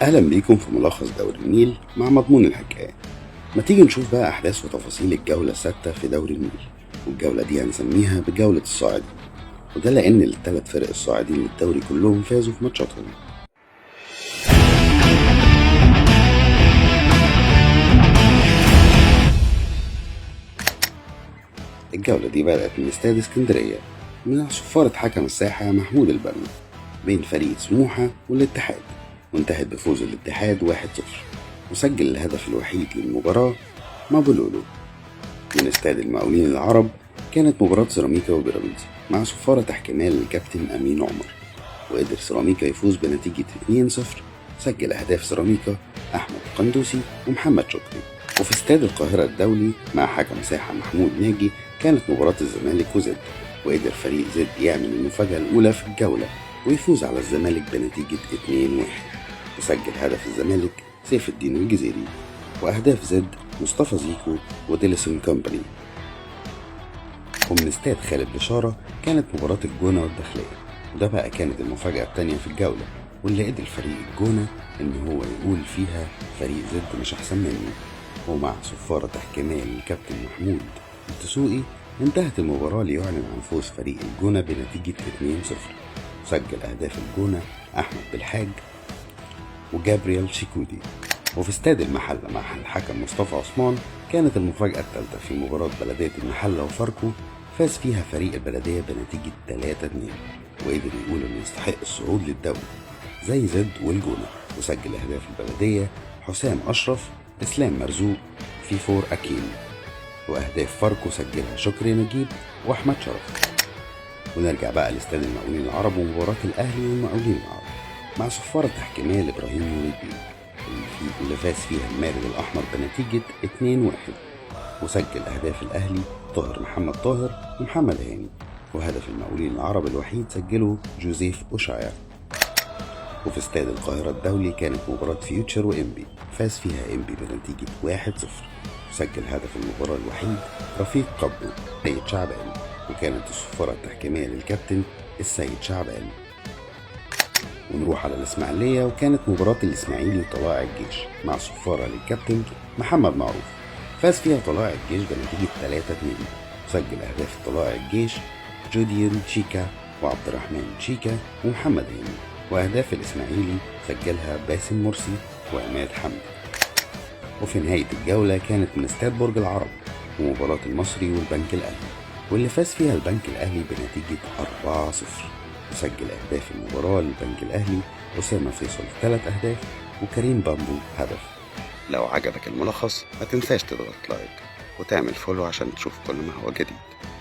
أهلا بيكم في ملخص دوري النيل مع مضمون الحكاية. ما تيجي نشوف بقى أحداث وتفاصيل الجولة السادسة في دوري النيل، والجولة دي هنسميها بجولة الصاعدين، وده لأن الثلاث فرق الصاعدين للدوري كلهم فازوا في ماتشاتهم. الجولة دي بدأت من استاد اسكندرية من صفارة حكم الساحة محمود البنا بين فريق سموحة والاتحاد، وانتهت بفوز الاتحاد 1-0، وسجل الهدف الوحيد للمباراة مابولولو. من استاد المقاولين العرب كانت مباراة سيراميكا وبيراميدز مع صفارة تحكيمية للكابتن أمين عمر، وقدر سيراميكا يفوز بنتيجة 2-0. سجل أهداف سيراميكا أحمد قندوسي ومحمد شكري. وفي استاد القاهرة الدولي مع حكم ساحة محمود ناجي كانت مباراة الزمالك وزد، وقدر فريق زد يعمل المفاجأة الأولى في الجولة ويفوز على الزمالك بنتيجة 2-1، وسجل هدف الزمالك سيف الدين الجزيري، وأهداف زد مصطفى زيكو وديلسون كومباني. ومن استاد خالد بشارة كانت مباراة الجونة والداخلية، وده بقى كانت المفاجأة التانية في الجولة، واللي قدر فريق الجونة إن هو يقول فيها فريق زد مش أحسن مني. ومع صفارة تحكيمية للكابتن محمود الدسوقي انتهت المباراة ليعلن عن فوز فريق الجونة بنتيجة 2-0. سجل أهداف الجونة أحمد بالحاج وجابرييل شيكودي. وفي استاد المحلة مع الحكم مصطفى عثمان كانت المفاجأة الثالثة في مباراة بلدية المحلة وفاركو، فاز فيها فريق البلدية بنتيجة 3-2، وقدر يقول إنه يستحق الصعود للدوري زي زد والجونة. وسجل أهداف البلدية حسام أشرف، إسلام مرزوق، فيفور أكين، وأهداف فاركو سجلها شكري نجيب وأحمد شرف. ونرجع بقى لاستاد المقاولين العرب ومباراة الأهلي والمقاولين العرب مع صفارة تحكيمية لإبراهيم نور الدين اللي فاز فيها المارد الأحمر بنتيجة 2-1، وسجل أهداف الأهلي طاهر محمد طاهر ومحمد هاني، وهدف المقاولين العرب الوحيد سجله جوزيف أوشايا. وفي استاد القاهرة الدولي كانت مباراة فيوتشر وإنبي، فاز فيها إنبي بنتيجة 1-0، وسجل هدف المباراة الوحيد رفيق قبو سيد شعبان، وكانت الصفارة التحكيمية للكابتن السيد شعبان. ونروح على الإسماعيلية، وكانت مباراة الإسماعيلي وطلائع الجيش مع صفارة للكابتن محمد معروف، فاز فيها طلائع الجيش بنتيجة 3-2. سجل أهداف طلائع الجيش جوديان شيكا وعبد الرحمن شيكا ومحمد هاني، وأهداف الإسماعيلي سجلها باسم مرسي وعماد حمدي. وفي نهاية الجولة كانت من استاد برج العرب ومباراة المصري والبنك الأهلي، واللي فاز فيها البنك الأهلي بنتيجة 4-0. وسجل أهداف المباراة للبنك الأهلي أسامة فيصل 3 أهداف وكريم بامبو هدف. لو عجبك الملخص ما تنساش تضغط like وتعمل follow عشان تشوف كل ما هو جديد.